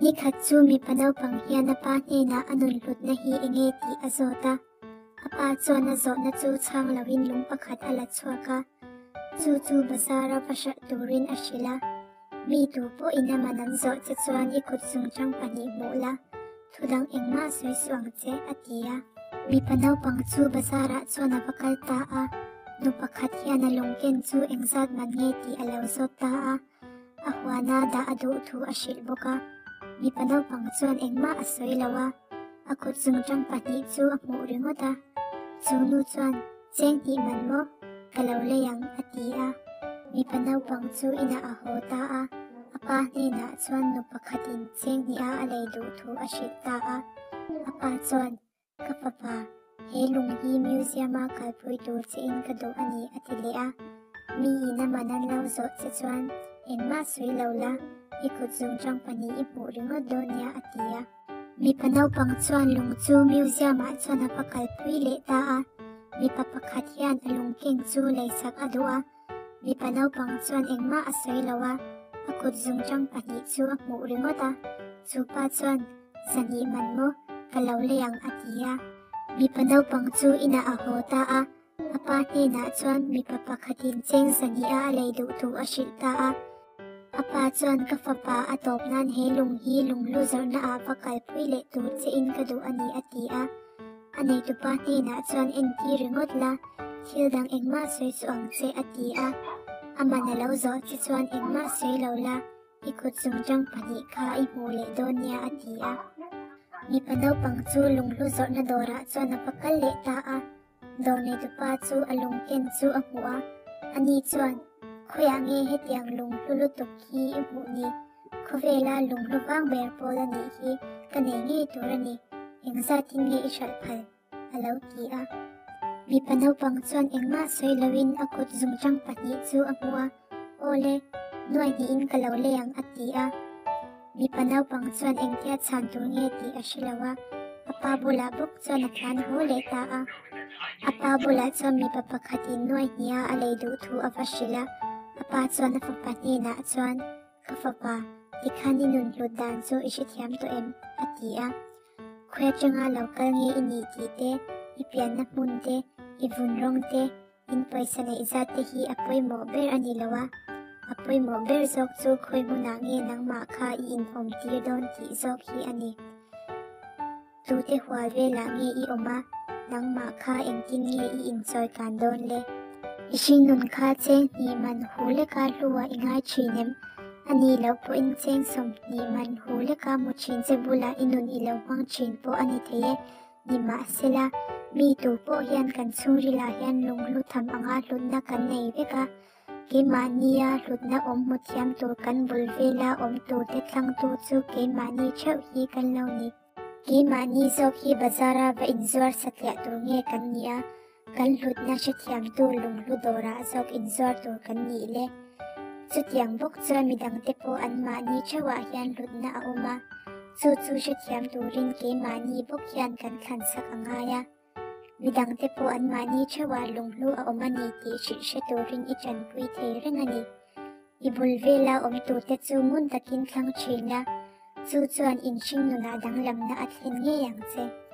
Ni khat chu mipa naupang hian a pa hnenah a nun hlutna hi enge tih a zawt a. A pa chuan a zawhna chu chhang loin lung pakhat a la chhuak a, chu chu bazar-a va hralh turin a hrilh a. Mi tu pawhin a man an zawh che chuan i kut zungṭang pahnih hmuh la, thudang engmah sawi suh ang che, a ti a. Mipa naupang chu bazar-ah chuan a va kal ta a, nu pakhat hian a lungken chu engzat man nge tih a lo zawt ta a. A huana dah a duh thu a hrilh bawk a, mipa naupang chuan engmah a sawi lo a, a kut zungṭang pahnih chu a hmuh ringawt a. Chu nu chuan, Cheng hnih man maw? Ka lo lei ang, a ti a. Mipa naupang chu inah a haw ta a, a pa hnenah chuan nu pakhatin cheng hniha a lei duh thu a hrilh ta a. A pa chuan, Ka fapa, he lung hi museum-a kalpui tur chein ka duh a ni, a ti leh a. Miin a man an lo zawh che chuan engmah sawi lo la, i kut zungṭang pahnih i hmuh ringawt dawn nia, a ti a. Mipa naupang chuan lung chu museum-ah chuan a va kalpui leh ta a. Mipa pakhat hian a lung keng chu leisak a duh a. Mipa naupang chuan engmah a sawi lo a, a kut zungṭang pahnih chu a hmuh ringawt a. Chu pa chuan, Zahnih man maw? Ka lo lei ang a ti a. Mipa naupang chu inah a haw ta a, a pa hnenah chuan mipa pakhatin cheng zahniha a lei duh thu a hrilh ta a. A pa chuan ka fapa a tawp nan he lung hi lunghlu zawrhna ah va kalpui leh tur che in ka duh a ni a ti a. A neitupa hnenah chuan entir ringawt la, thil dang engmah sawi suh ang che a ti a. A man a lo zawh che chuan engmah sawi lo la, i kut zungṭang pahnih kha i hmuh leh dawn nia a ti a. Mipa naupang chu lunghlu zawrhna dawrah chuan a va kal leh ta a. Dawr neitupa chu a lung ken chu a hmuh a, ani chuan, Khawiah nge hetiang lunghlu lutuk hi i hmuh ni? Khawvela lunghlu vang ber pawl a nih hi ka nei ngei tur a ni, engzatin nge i hralh phal? a lo ti a. Mipa naupang chuan engmah sawi loin a kut zungṭang pahnih chu a hmuh a, Awle, nuai hnihin ka lo lei ang a ti a. Mipa naupang chuan engtia chhan tur nge tih a hre lo a, a pa bulah bawk chuan a tlan haw leh ta a. A pa bulah chuan mipa pakhatin nuai hniha a lei duh thu a va hrilh a, a pa chuan a fapa hnenah chuan, Ka fapa, tikhan i nun hlut dan chu i hrethiam tawh em? a ti a. Khawi atanga lo kal nge i nih tih te, i pianna hmun te, i vun rawng te, In pawisa neih zat te hi a pawimawh ber a ni lo a, a pawimawh ber zawk chu khawi hmunah nge nangmah kha i inawm tir dawn tih zawk hi a ni. Tute hual velah nge i awm a, nangmah kha engtin nge i inchawi kan dawn le? I hringnun kha cheng hnih man hu leka hlua i ngai thin em? A ni loh pawhin cheng 20 man hu leka mu thin che bulah i nun i lo hmang thin pawh a ni thei e. Nimahsela, mi tu pawh hian kan chhungrilah hian lunghlu tham anga hlutna kan nei vek a, keimahnia hlutna awm hmu thiam tur kan bul vela awm turte thlangtu chu keimahni theuh hi kan lo ni. Keimahni zawk hi bazara va inzuar satliah tur nge kan nih a, kan hlutna hrethiamtu lunghlu dawrah zawk inzuar tur kan nih le? Chutiang bawk chuan midangte pawh anmahni theuhah hian hlutna a awm a, chu chu hrethiam turin keimahni bawk hian kan thlansak a ngai a. Midangte pawh anmahni theuhah lunghlu a awm a ni tih hrilh hre turin i tanpui thei reng a ni. I bul vela awm turte chu ngun takin thlang thin la, chu chuan inhring nunah danglamna a thlen ngei ang che.